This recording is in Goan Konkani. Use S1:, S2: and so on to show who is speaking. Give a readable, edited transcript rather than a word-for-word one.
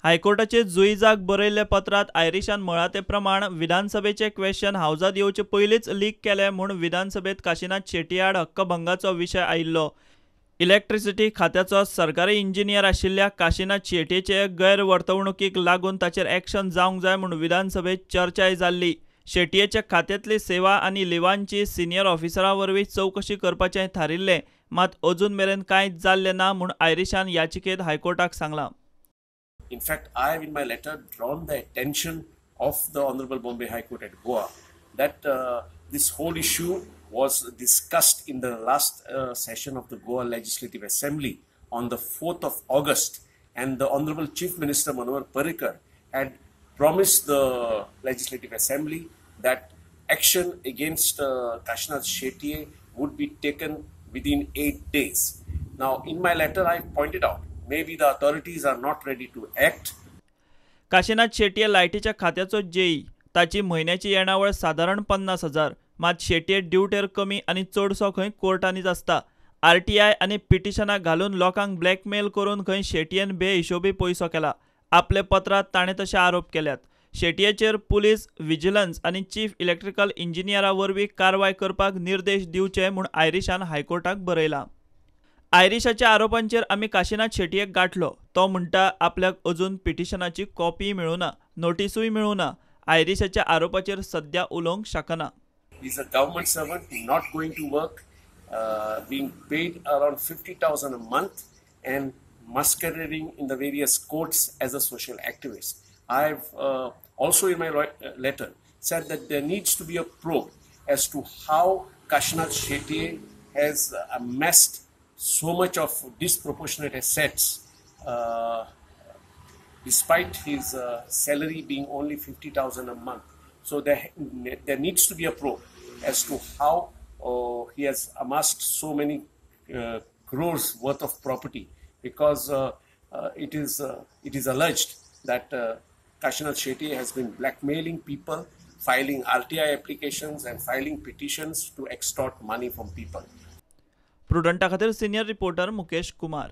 S1: हायकोर्टाचे जुईजाक बरयल्ल्या पत्रांत आयरिशान म्हळां ते प्रमाण विधानसभेचे क्वेश्चन हावजात येवचे पयलींच लीक केले म्हूण विधानसभेत काशिनाथ शेट्ये आड हक्कभंगाचो विशय आयिल्लो. इलेक्ट्रिसिटी खात्याचो सरकारी इंजिनियर आशिल्ल्या काशिनाथ शेट्येचे गैरवर्तवणुकीक लागून ताचेर एक्शन जावंक जाय म्हूण विधानसभेत चर्चाय जाल्ली. शेट्येच्या खात्यांतली सेवा आनी लिवांची सिनियर ऑफिसरा वरवीं चवकशी करपाचें थारिल्लें, मात अजून मेरेन कांयच जाल्लें ना म्हूण आयरिशान याचिकेंत हायकोर्टाक सांगलां.
S2: In fact, I have in my letter drawn the attention of the Honorable Bombay High Court at Goa that this whole issue was discussed in the last session of the Goa Legislative Assembly on the 4th of August, and the Honorable Chief Minister Manohar Parrikar had promised the Legislative Assembly that action against Kashinath Shetye would be taken within 8 days. Now, in my letter, I pointed out maybe the authorities are not ready to act.
S1: Kashinath Shetye लायटीच्या खात्याचो जेई. ताची म्हयन्याची येणावळ सादारण 50,000. मात शेट्ये ड्युटेर कमी आनी चडसो खंय कोर्टांनीच आसता. आरटीआय आनी पिटिशनां घालून लोकांक ब्लॅकमेल करून खंय शेट्येन बेहिशोबी पयसो केला. आपले पत्रांत ताणें तशे आरोप केल्यात. शेट्येचेर पुलीस, विजिलन्स आनी चीफ इलेक्ट्रिकल इंजिनियरा वरवीं कारवाय करपाक निर्देश दिवचे म्हूण आयरिशान हायकोर्टाक बरयलां. आयरिशाच्या आरोपांचेर आमी काशिनाथ शेट्येक गांठलो. तो म्हणटा आपल्याक अजून पिटिशनाची कॉपी मेळूना, नोटिसूय मेळूना. आयरिशाच्या आरोपाचेर सद्या उलोवंक शकना.
S2: He's a government servant, not going to work, being paid around 50,000 a month and masquerading in the various courts as a social activist. I've also in my letter said that there needs to be a probe as to how Kashinath Shetye has amassed so much of disproportionate assets despite his salary being only 50,000 a month. So there needs to be a probe as to how he has amassed so many crores worth of property, because it is alleged that Kashinath Shetye has been blackmailing people, filing RTI applications and filing petitions to extort money from people.
S1: प्रुडंटा खातीर सिनियर रिपोर्टर मुकेश कुमार.